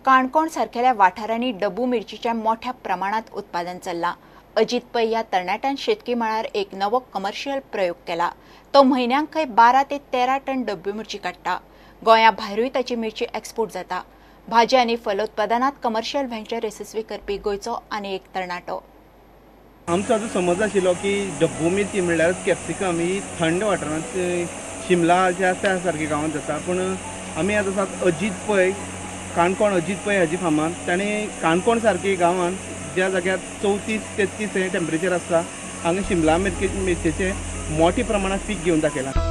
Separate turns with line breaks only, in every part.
काणकोण सारकेल्या वाठारांनी डब्बू मिरचीच्या मोठ्या प्रमाणात उत्पादन चल्लां. अजित पै ह्या तरणाट्यान शेतकी मळार एक नवो कमर्शियल प्रयोग केला. तो म्हयन्यांक खंय 12 ते 13 टन डब्बू मिरची काडटा. गोंया भायरूय ताची मिरची एक्सपोर्ट जाता. भाजी आनी फलोत्पादनात कमर्शियल व्हेंचर येसस्वी करपी गोंयचो आनी एक तरणाटो.
आमचो आतां समज आशिल्लो की डब्बू मिरची म्हणल्यार कॅप्सिकम ही थंड वाठारांत शिमला जे आसा त्या सारके गांवांत जाता, पूण आमी आतां आसात अजित पै काणकोण अजित पै हाजी फार्मान. ताणें काणकोण सारके गांवांत ज्या जाग्यार 34-33 हें टेम्परेचर आसता हांगा शिमला मिरचेचें मोठ्या प्रमाणांत पीक घेवन दाखयलां.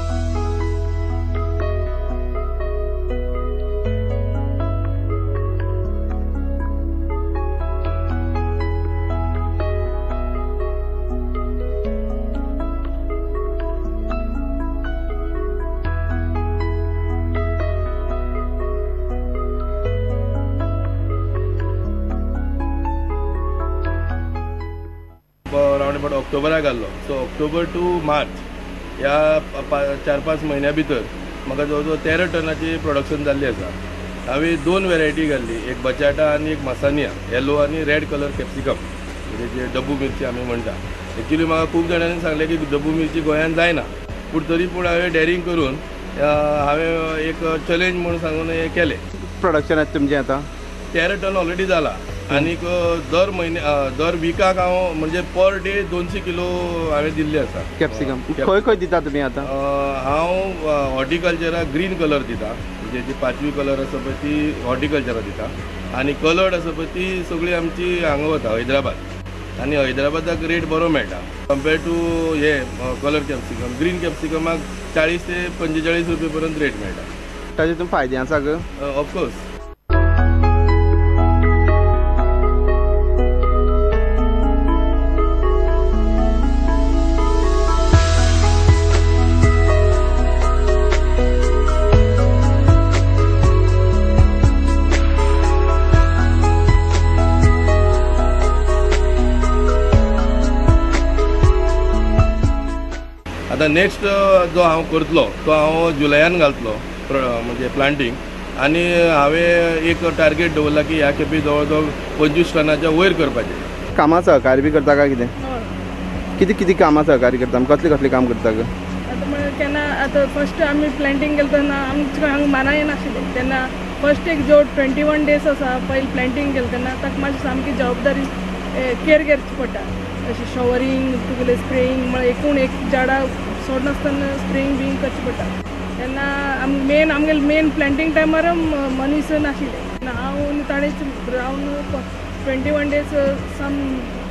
रावंड अबाउट ऑक्टोबराक घाल्लो. सो ऑक्टोबर टू मार्च ह्या 4-5 म्हयन्या भितर म्हाका जवळ जवळ 13 टनाची प्रोडक्शन जाल्ली आसा. हांवें 2 वेरायटी घाल्ली, एक बचाटा आनी एक मसानिया, येलो आनी रेड कलर कॅप्सिकम, म्हणजे जे डब्बू मिरची आमी म्हणटा. एक्चुली म्हाका खूब जाणांनी सांगलें की डब्बू मिरची गोंयांत जायना, पूण तरी पूण हांवें डॅरींग करून हांवें एक चॅलेंज म्हूण सांगून हें केलें.
प्रोडक्शन आसा तुमचें आतां
13 टन ऑलरेडी जाला आनीक दर म्हयने दर विकाक हांव म्हणजे पर डे 200 किलो हांवें दिल्ले आसा
कॅप्सिकम. खंय खंय दिता तुमी आतां?
हांव हॉर्टिकल्चराक ग्रीन कलर दिता, म्हणजे जी पाचवी कलर आसा पळय ती हॉर्टिकल्चराक दिता, आनी कलर्ड आसा पळय ती सगळी आमची हांगा वता हैदराबाद, आनी हैदराबादाक रेट बरो मेळटा कंपेर्ड टू हे कलर कॅप्सिकम. ग्रीन कॅप्सिकमाक 40 ते 45 रुपये पर्यंत रेट मेळटा.
ताजे तुमकां फायदे आसा ग?
ऑफकोर्स. आतां नेक्स्ट जो हांव करतलो तो हांव जुलयान घालतलो म्हणजे प्लांटींग, आनी हांवें एक टार्गेट दवरला की ह्या खेपे जवळ जवळ 25 टनाच्या वयर करपाचें.
कामां सहकार्य बी करता काय कितें? कितें कितें कामां सहकार्य करता? कसलें कसलें काम करता ग?
आतां म्हळ्यार केन्ना आतां फर्स्ट आमी प्लांटींग केलें तेन्ना आमच्या हांगा मानाय नाशिल्लें, तेन्ना फर्स्ट एक जो 21 डेज आसा पयलीं प्लांटींग केलें तेन्ना ताका मातशी सामकी जबाबदारी केअर घेवची पडटा. अशें शॉवरींग तुगेलें स्प्रेईंग म्हळ्यार एकूण एक झाडां सोडनासतना स्प्रेईंग बींग करचें पडटा. तेन्ना मेन आमगेले मेन प्लांटींग टायमार मनीस नाशिल्ले, हांव आनी ताणेंच रावन 21 डेज सम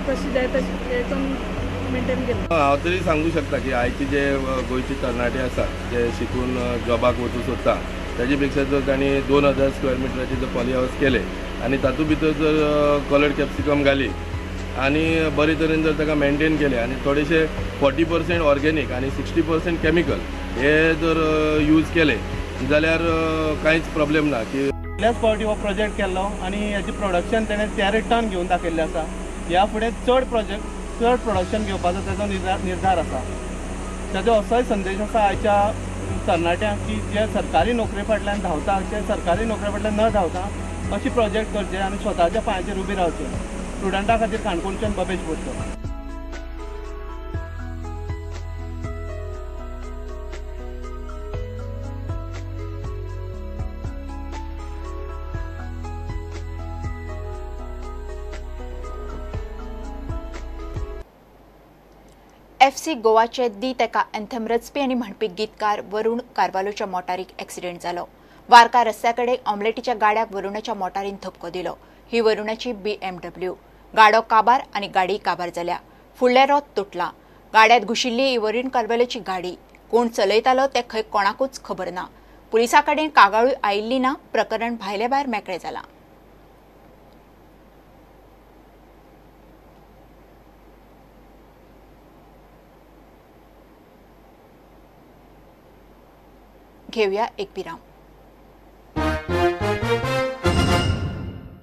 कशें जाय तशें हें करून मेंटेन केलें.
हांव तरी सांगूं शकता की आयचे जे गोंयचे तरणाटे आसात जे शिकून जॉबाक वचूंक सोदता ताजे पेक्षा जर तांणी 2000 स्क्वेअर मिटराचे जर पॉली हावस केले आनी तातूंत भितर जर कलर्ड कॅप्सिकम घाली आनी बरे तरेन जर ताका मेंटेन केलें आनी थोडेशे 40% ऑर्गेनीक आनी 60% केमिकल हे जर यूज केले जाल्यार कांयच प्रॉब्लेम ना. की
पयल्याच फावटी हो प्रोजेक्ट केल्लो आनी हेजें प्रोडक्शन तेणें 13 टन घेवन दाखयल्लें आसा. ह्या फुडें चड प्रोजेक्ट चड प्रोडक्शन घेवपाचो ताजो निर्धार आसा. ताजो असोय संदेश आसा आयच्या तरणाट्यांक की जे सरकारी नोकरे फाटल्यान धांवता ते सरकारी नोकरे फाटल्यान न धांवता अशी प्रोजेक्ट करचे आनी स्वताच्या पांयाचेर उबी रावचे. स्टुडंटा खातीर काणकोणच्यान बबेश बोरकर.
एफसी गोवाचे दी तेका एन्थम रचपी आनी म्हणपी गीतकार वरुण कार्वालोच्या मोटारीक एक्सिडेंट जालो. वारका रस्त्या कडेन ऑमलेटीच्या गाड्याक वरुणाच्या मोटारीन धपको दिलो. ही वरुणाची BMW. गाडो काबार आनी गाडी काबार जाल्या. फुडलें रोत तुटलां. गाड्यांत घुशिल्ली ही वरुण कार्वालोची गाडी. कोण चलयतालो तें खंय कोणाकूच खबर ना. पुलिसां कडेन कागाळूय आयिल्ली ना. प्रकरण भायले भायर मेकळें जालां. घेऊया एक विराम.